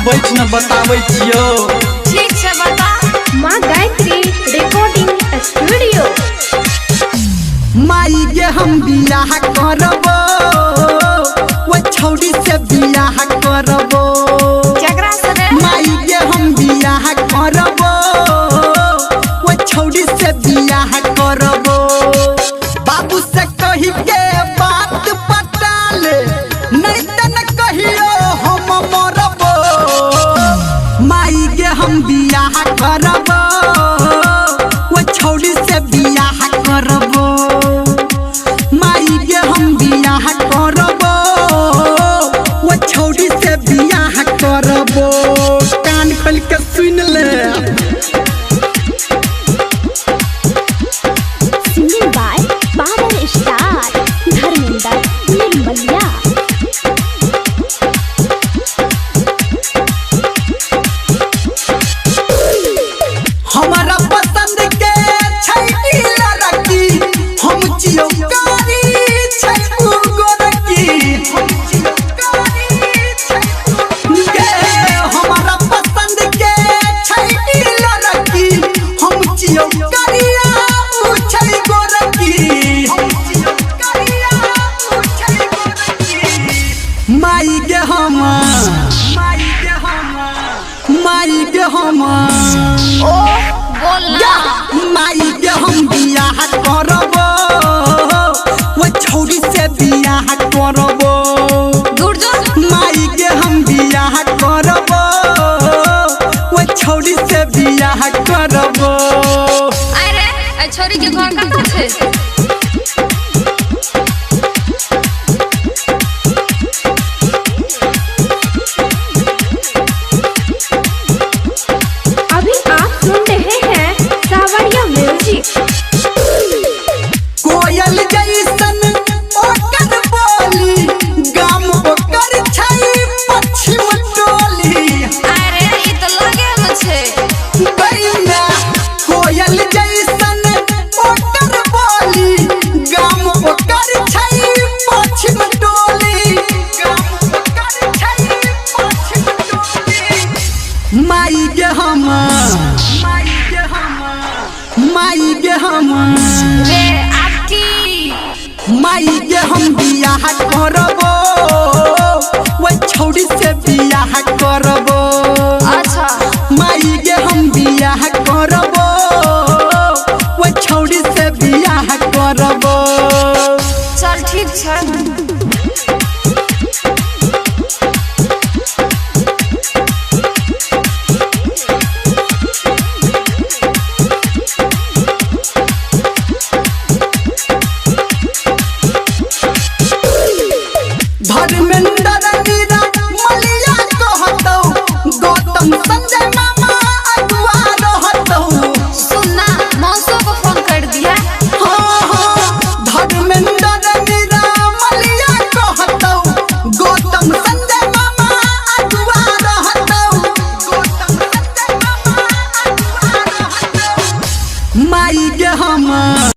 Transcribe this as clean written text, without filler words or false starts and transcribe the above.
बैठ न बताबै छियौ। ठीक छै, बता। माँ गायत्री रिकॉर्डिंग स्टूडियो। माई गे हम बियाह करबो, ओ छौड़ी से बियाह करबो। केकरा से रे? माई गे हम बियाह करबो, ओ छौड़ी से बियाह करबो। बाबू से कही के बात पटा ले, नहीं त न कहियो हम मरबो। माई गे हम बियाह करबो, ओ छौड़ी से बियाह करबो। माई गे हम बियाह करबो, ओ छौड़ी से बियाह करबो। कान खोल के सुन ले। Singing by power star Dharmendra Nirmaliya. हमारा पसंद के छै ई लड़की, हम छियौ कारी छै उ गोरकी। हम छियौ कारी छै उ गे, हमारा पसंद के छै ई लड़की, हम छियौ करिया उ छै गोरकी। हम छियौ करिया उ छै गोरकी। माई गे हम, माई गे हम, माई गे हम, ओ बोल ना। माई के हम बियाह करबो, ओ छौड़ी से बियाह करबो। दूर जो। माई के हम बियाह करबो, ओ छौड़ी से बियाह करबो। अरे ए छोरी के घर कतऽ छै? अभी आप सुन रहे हैं सावरिया म्यूजिक। कोयल जैसन ओकर बोली, गाम ओकर छै पश्चिम टोली। अरे ई तऽ लगे मे छै। बैना कोयल जैसन ओकर बोली, गाम ओकर छै पश्चिम टोली। गाम ओकर छै पश्चिम टोली। माई गे हम, माई गे हम, माई गे हम, रे आब की? माई गे हम बियाह करबो, ओ छौड़ी से बियाह करबो। अच्छा। माई गे हम बियाह करबो, ओ छौड़ी से बियाह करबो। चल ठीक छै।